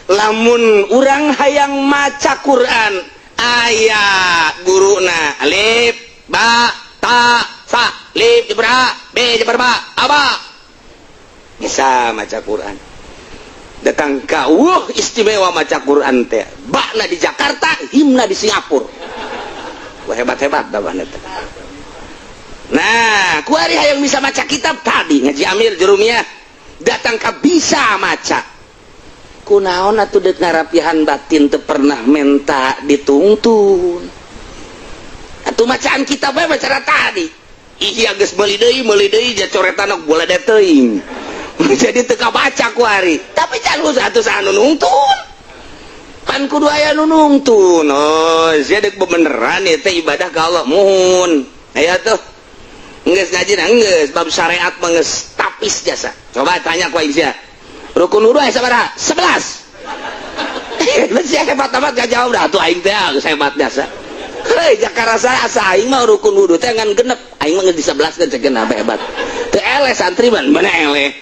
Lamun urang hayang maca Quran, aya guruna, alif ba ta sa, lif jeber a, b jeber ba, aba, bisa maca Quran. Datang ka, wah, istimewa maca Quran teh, bakna di Jakarta, himna di Singapura. Wah, hebat hebat dah teh. Nah, kuari hayang bisa maca kitab tadi, ngaji Amir Jurumiyah, datang ka bisa maca. Kunaon atuh deuk ngarapihan batin teu pernah menta ditungtun? Atuh macaan kitab bae, maca tadi. Iya, geus meuli deui, meuli deui, ja coretan boleh teuing. Jadi teu kabaca kuari. Tapi can atuh saha nu nungtun? Kan kudu aya nu nungtun. Oh, sia deuk bebeneran ieu teh ibadah ka Allah, muhun. Aya tuh. Geus ngaji, geus bab syariat mah geus tapis jasa. Coba tanya ku aing sia. Rukun wudu aya sabaraha? 11. Sia hebat amat gak jawab dah tuh, aing teh geus hebat jasa. Heuy, jaka rasa asa aing mah rukun wudu teh ngan genep. Aing mah geus di 11 kan, ceuk apa hebat. Teu eleh santri mah, mana eleh.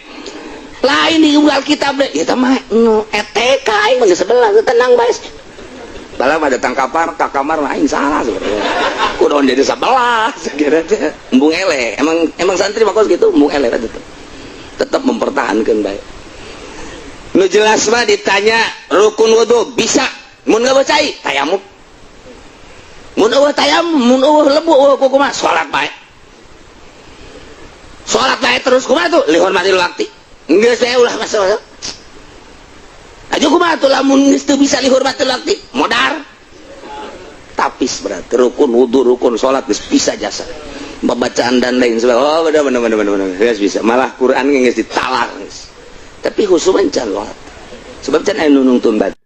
Lain di Alkitab deh, eta mah nu ETK, aing mah geus 11, tenang bae. Bala mah datang kapar ka kamar mah aing salah sebenarnya. Kudu jadi 11 kira teh. Embung eleh. Emang emang santri mah kos gitu, embung eleh tetep. Tetep mempertahankan bae. Nu jelas mah ditanya rukun wudu bisa, mun gak cai tayamum, mun eueuh tayamum, mun eueuh lebu, eueuh kumaha, salat bae, salat bae. Terus kumaha tuh lihormatil waqti? Geus saya ulah masalah aja. Kumaha tuh lamun geus teu bisa lihormatil waqti? Modar tapis. Berarti rukun wudu, rukun salat geus bisa jasa, pembacaan dan lain sebagainya. Oh, benar benar benar benar benar, bisa. Malah Quran geus ditalar geus, tapi khusus can sholat sebab can aya nu nungtun batin.